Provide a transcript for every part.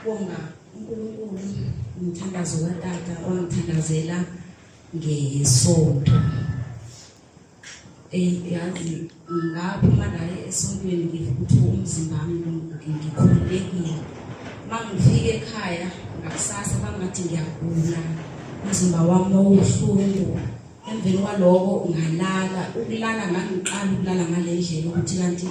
Bonga uNkulunkulu umthandazo katata wangithandazela ngesonto. Yazi ngaphuma la esontweni ngiva ukuthi umzimba wami ngikhululekile. Uma ngifika ekhaya ngakusasa bangathi ngiyagula, umzimba wami wawubuhlungu. Emveni kwaloko ngalala, ukulala ngangiqala ukulala ngale ndlela ukuthi kanti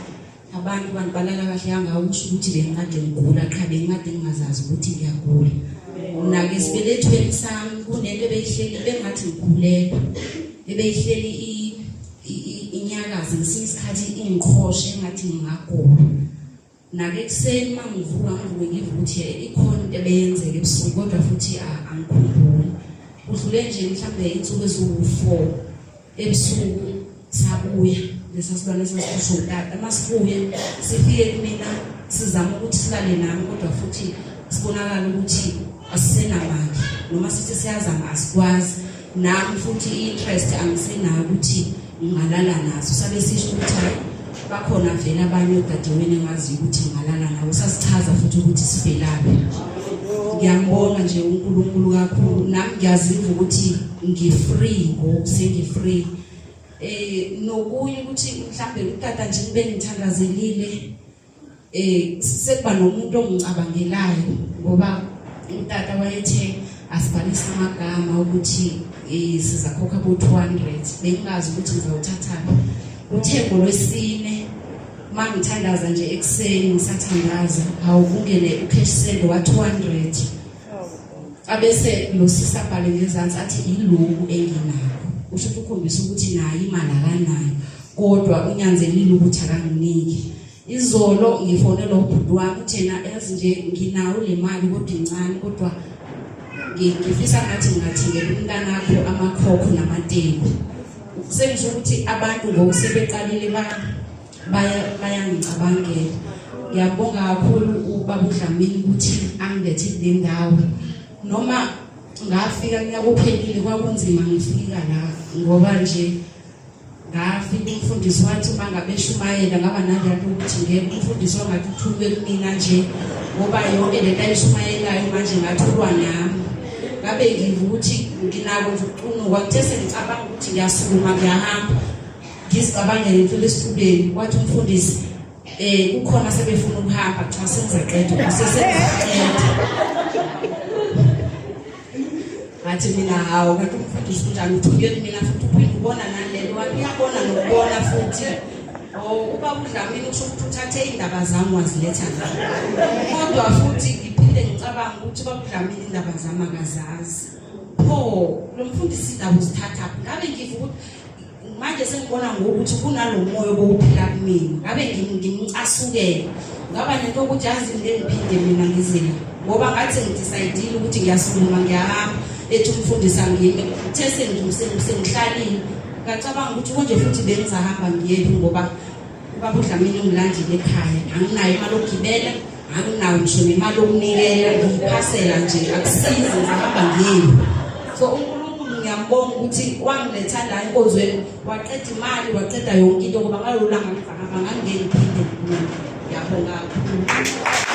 abantu bantu balala kahle kangaka kusho ukuthi bengikade ngigula qha bengikade ngingazazi ukuthi ngiyagula. Nake esibelethweni sami kunento ebeyihleli bengathi ngikhulelwe ebeyihleli inyakaze ngesinye isikhathi ingiqhoshe engathi ngingagula. Nake ekuseni uma ngivuka ngivuke ngiva ukuthi ikhona into ebeyenzeka ebusuku kodwa futhi angikhumbuli. Kudlule nje mhlawumbe insuku eziwu-4 ebusuku sabuya lesa silwane esasikhishwa utata. Uma sibuya sifike kumina sizama ukuthi silale nami kodwa futhi sibonakala ukuthi asisenamandla noma sithi siyazama asikwazi. Nami futhi i-interest angisenayo ukuthi ngingalala naso. Sabe sisho ukuthi hayi bakhona vele abanye odadewenu engaziyo ukuthi ngingalala nabo. Sasichaza futhi ukuthi sivelaphi. Ngiyambonga nje uNkulunkulu kakhulu. Nami ngiyaziva ukuthi ngi-free ngoku sengi-free. Nokunye ukuthi mhlambe utata nje ngibe ngithandazelile sekuba nomuntu ongicabangelayo ngoba utata wayethe asibhalise amagama ukuthi sizakhokha bo 200 bengingazi ukuthi ngizawuthathaphi. Uthe ngolwesine uma ngithandaza nje ekuseni ngisathandaza hawu kungene ucash send wa 200 abese lo sisi abhale ngezansi athi iloku enginakho usho ukuthi ukhombisa ukuthi naye imali akanayo kodwa unyanzelile ukuthi akanginiki. Izolo ngifonela ubhuti wami uthi yena yazi nje nginawo le mali kodwa incane kodwa ngifisa ngathi ngingathengela umntanakho amakhokho namateku. Sengisho ukuthi abantu ngoku sebeqalile bayangicabangela. Ngiyabonga kakhulu ubaba uDlamini ukuthi angilethe kule ndawo. Noma ngafika kunyaka ophelile kwakunzima ngifika la ngoba nje ngafika umfundisi wathi uma ngabe eshumayela ngaba nalento ukuthi ngeke umfundisi wangathi uthuke kumina nje ngoba yonke lento ayishumayelayo manje ngathi ulwa nami. Ngabe ngiva ukuthi nginako nje ukucunuka kuthe sengicabanga ukuthi ngiyasukuma ngiyahamba ngizicabangele ngifike esifubeni wathi umfundisi kukhona sebefuna ukuhamba cha sengizaqeda sesengizaqeda. Ngathi mina hawu kanti umfundisi unjani uthuke kumina futhi uphinde ubona nalelo wathi uyabona nokubona futhi. Oh ubaba uDlamini usho ukuthi uthathe indaba zami waziletha la. Kodwa futhi ngiphinde ngicabanga ukuthi ubaba uDlamini indaba zami akazazi. Pho lo mfundisi indaba uzithathaphi? Ngabe ngiva ukuthi manje sengibona ngokuthi kunalo moya obowuphila kumina. Ngabe ngimcasukela. Ngaba nento yokuthi yazi ngeke ngiphinde mina ngize la. Ngoba ngathi ngidecide ukuthi ngiyasukuma ngiyahamba ethi umfundisi angime. Uthe sengihlalile ngacabanga ukuthi konje futhi bengizahamba ngiyephi ngoba ubaba uDlamini ungilandile ekhaya anginayo imali yokugibela anginayo ngisho nemali yokunikela ngiyiphasela nje akusizi ngizahamba ngiyephi. So uNkulunkulu ngiyambonga ukuthi wangiletha la enkonzweni waqeda imali waqeda yonke into ngoba ngalolu langa ngizahamba ngangeke ngiphinde ngibuye. Ngiyabonga kakhulu.